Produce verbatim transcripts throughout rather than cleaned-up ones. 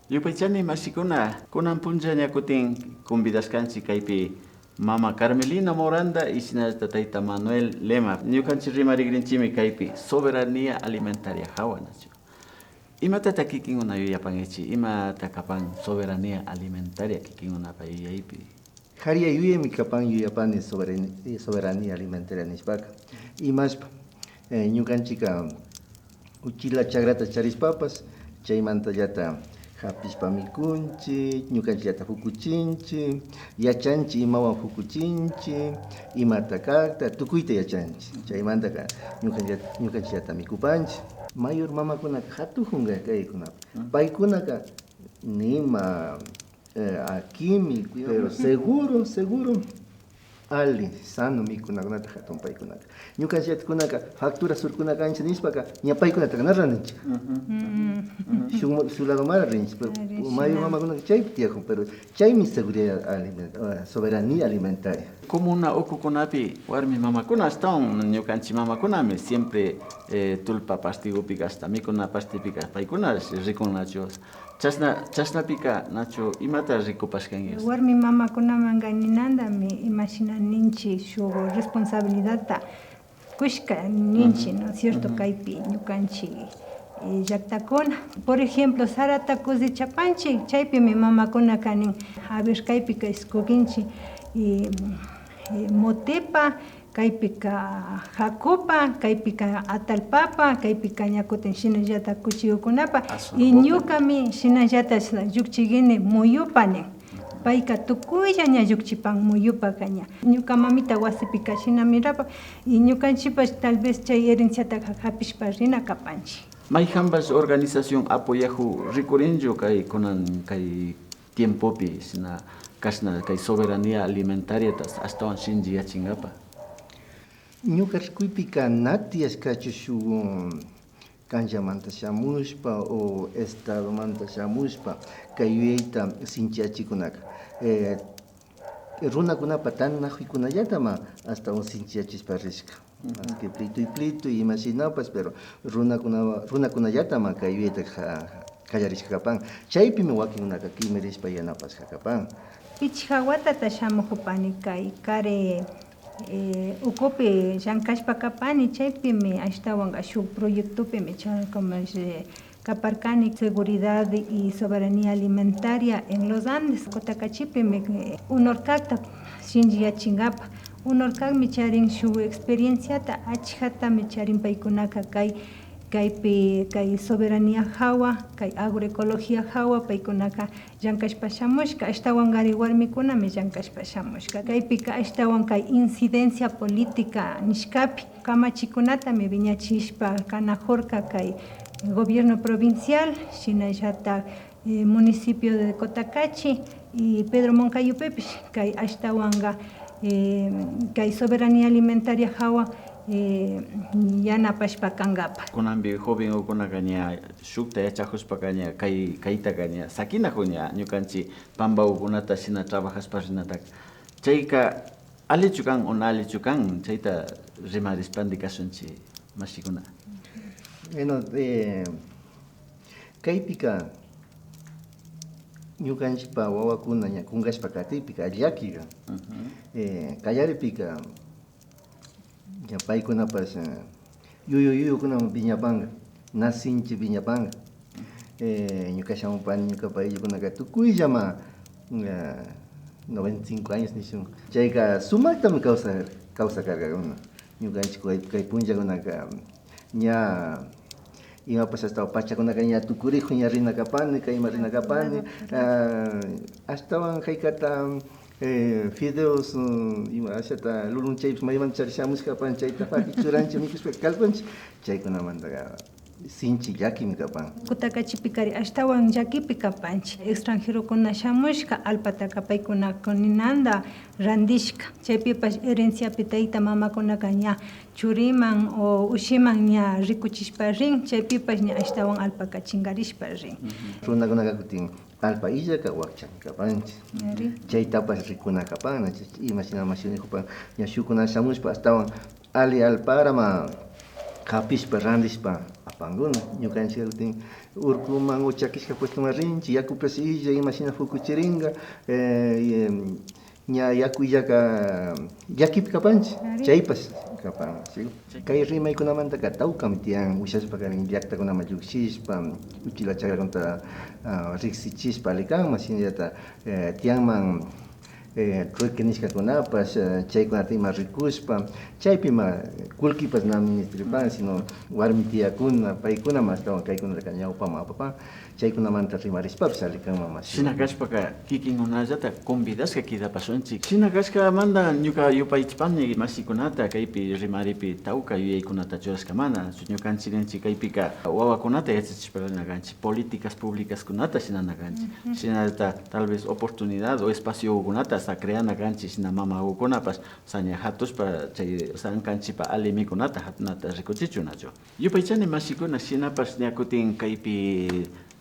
Yupaychani mashikuna, kunan punlla ña kutin convidashkanchik kaypi mama Carmelina Moranda y shinallata tayta Manuel Lema. Ñukanchik rimarigrinchikmi kaypi soberanía alimentaria hawa, nachu. Imatata kikinkuna yuyapankichik? Imata kapan soberanía alimentaria kikinkunapa yuyaypi? Kari yuyaymi kapan, yuyapani soberan-, soberanía alimentaria nishpaka. Imashpa, eh, ñukanchikka uchilla chakrata charishpapash, chaymantallata hapishpa mikunchik, ñukanchikllata pukuchinchik, yachanchik imawan pukuchinchik, imata kakta, tukuyta yachanchik. Chaymantaka ñukanchik-, ñukanchikllata mikupanchik. Mayor mamakunaka hatukunka kaykunapi. Paykunaka nima, eh, akimi, pero seguro, seguro, alli, sano mikunakunata hatun paykunaka. Ñukanchikkunaka factura surkuna kanchik nishpaka, ña paykunataka na randinchik. Shuk, shuk ladomara rinchik, pero mayor mamakunaka chaypi tiyakun, pero chaymi seguridad aliment-, eh, soberanía alimentaria. Comuna ukukunapi warmi mamakuna ashtawan ñukanchik mamakunami siempre, eh, tullpa pastigupika, hasta mikuna pastipika paykuna rikun, nachu. Chashna, chashnapika, nachu, imata rikupashkanki? Warmi mamakunamanka ninandami imashina ninchik shuk responsabilidadta kushka ninchik, ¿no es cierto? Kaypi ñukanchik, eh, llaktakuna. Por ejemplo, sarata kusichapanchik, chaypimi mamakunaka nin, a ver, kaypika iskukinchik, eh, eh, motepa, kaypika hakupa, kaypika atalpapa, kaypika ña kutin shinallata kuchiyukunapa. Y ñukami shinallata llukchigini muyupa nin. Payka tukuylla ña llukchipan muyupaka ña. Ñuka mamita wasipika shina mirapan y ñukanchikpash tal vez chay herenciataka hapishpa rina kapanchik. Mayhanpash organización apoyaku rikurinchu kay kunan kay tiempopi, shina kashna kay soberanía alimentariata ashtawan shinchiyachinkapa? Ñuka rikuypika na tiyashkachu shuk kanllamanta shamushpa o estadomanta shamushpa kay yuyayta sinchiyachikunaka. Eh, runakunapa tantanakuykunallatama ashtawan sinchiyachishpa rishka. Maski plituy plituy imashinapash, pero runakuna, runakunallatama kay yuyayta ka-, kallarishka kapan. Chaypimi wakinkunaka kimirishpa yanapashka kapan. Pichka watata shamukupani kay kari, eh, ukupi llankashpa kapani, chaypimi ashtawanka shuk proyectopimi chay como, eh, kaparkani Seguridad y Soberanía Alimentaria en los Andes. Cotacachipi me, eh, UNORCACta shinchiyachinkapa. UNORCACmi charin shuk experienciata, achkatami charin paykunaka kay, kaypi, kay soberanía hawa, kay agroecología hawa, paykunaka llankashpa shamushka, ashtawankari warmikunami llankashpa shamushka. Kaypika ashtawan kay incidencia política nishkapi kamachikunatami wiñachishpa kanakurka kay gobierno provincial, shinallata, eh, municipio de Cotacachi y Pedro Moncayopipish kay ashtawanka, eh, kay soberanía alimentaria hawa, eh, yanapashpa kankapa. Kunanpi jovenkunaka ña shukta yachakushpaka ña kay, kaytaka ña sakinakun ña ñukanchik pambakukunata shina trabajashpa rinataka. Chayka allichu kan o na allichu kan, chayta rimarishpandi kashunchik, mashikuna. Bueno, eh, kaypika ñukanchikpa wawakuna ña kunkashpa katikpika llakika, eh, kallaripika, ña paykunapash, eh, yuyu yuyukunaman wiñapanka, na sinchi wiñapanka. Eh, ñuka shamupani, ñukapa ayllukunaka tukuyllama, eh, noventa y cinco años nishun. Chayka sumaktami kawsa-, kawsakarkakuna. Ñukanchik kay, kay punllakunaka ña imapash ashtawan pachakunaka ña tukurikun, ña rina kapani, kayma rina kapani. Ah, ashtawan haykata, eh, fideos, mm, ima ashata lulun chaypish maymanta charishamushka kapan, chayta paki churanchik mikushpa kallpanchik, chaykunamantaka sinchi llakimi kapan. Kutakachipi kari ashtawan llakipi kapanchik. Extranjerokuna shamushka, allpataka paykunaka ninanda randishka. Chaypipash herenciapi tayta mamakunaka ña churiman o ushiman ña rikuchishpa rin, chaypipash ña ashtawan allpaka chinkarishpa rin. Runakunaka kutin allpa illaka wakchami kapanchik. Ari. Chaytapash rikuna kapan, nachu, imashina mashi nikupan, ña shukkuna shamushpa ashtawan alli allparaman hapishpa randishpa Pankuna, ñukanchik kutin urkuman o chakishka puestoman rinchik, yakupash illak, imashina pukuchirinka, eh, y, em, ña yaku illaka llakipi kapanchik, chaypash kapan, ¿sí? Kay rimaykunamantaka tawkami tiyan, ushashpa karin llaktakunaman llukshishpa, uchilla chakrakunata, ah, riksichishpa alli kanman, shinallata, eh, tiyanman, eh, trueque nishkakunapash, eh, chaykunata ima rikushpa, chaypi ima kullkipash na ministipan, sino warmi tiyakuna, paykunami ashtawan kaykunataka ñawpaman apapan, chaykunamanta rimarishpapash alli kanman, mashi. Shina kashpaka, kikinkunallata convidashka kidapashunchik. Shina kashkamanta ñuka yupaychipani mashikunata kaypi rimaripi tawka yuyaykunata churashkamanta. Ñukanchik ninchik kaypika wawakunata yachachishpa rina kanchik, políticas públicaskunata shinana kanchik. Shinallata tal vez oportunidad o espaciokunata hasta creana kanchik, shina mamakukunapash saña hatushpa chay sankanchikpa alli mikunata hatunata rikuchichun nachu. Yupaychani mashikuna, shinapash ña kutin kaypi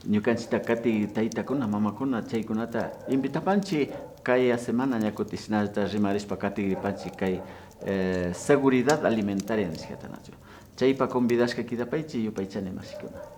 ñukanchikta kati taytakuna, mamakuna chaykunata invitapanchik kaya semana ña kutin shinallata rimarishpa katigripanchik kay, eh, seguridad alimentaria nishkata nachu. Chaypa convidashka kidapaychik yupaychani mashikuna.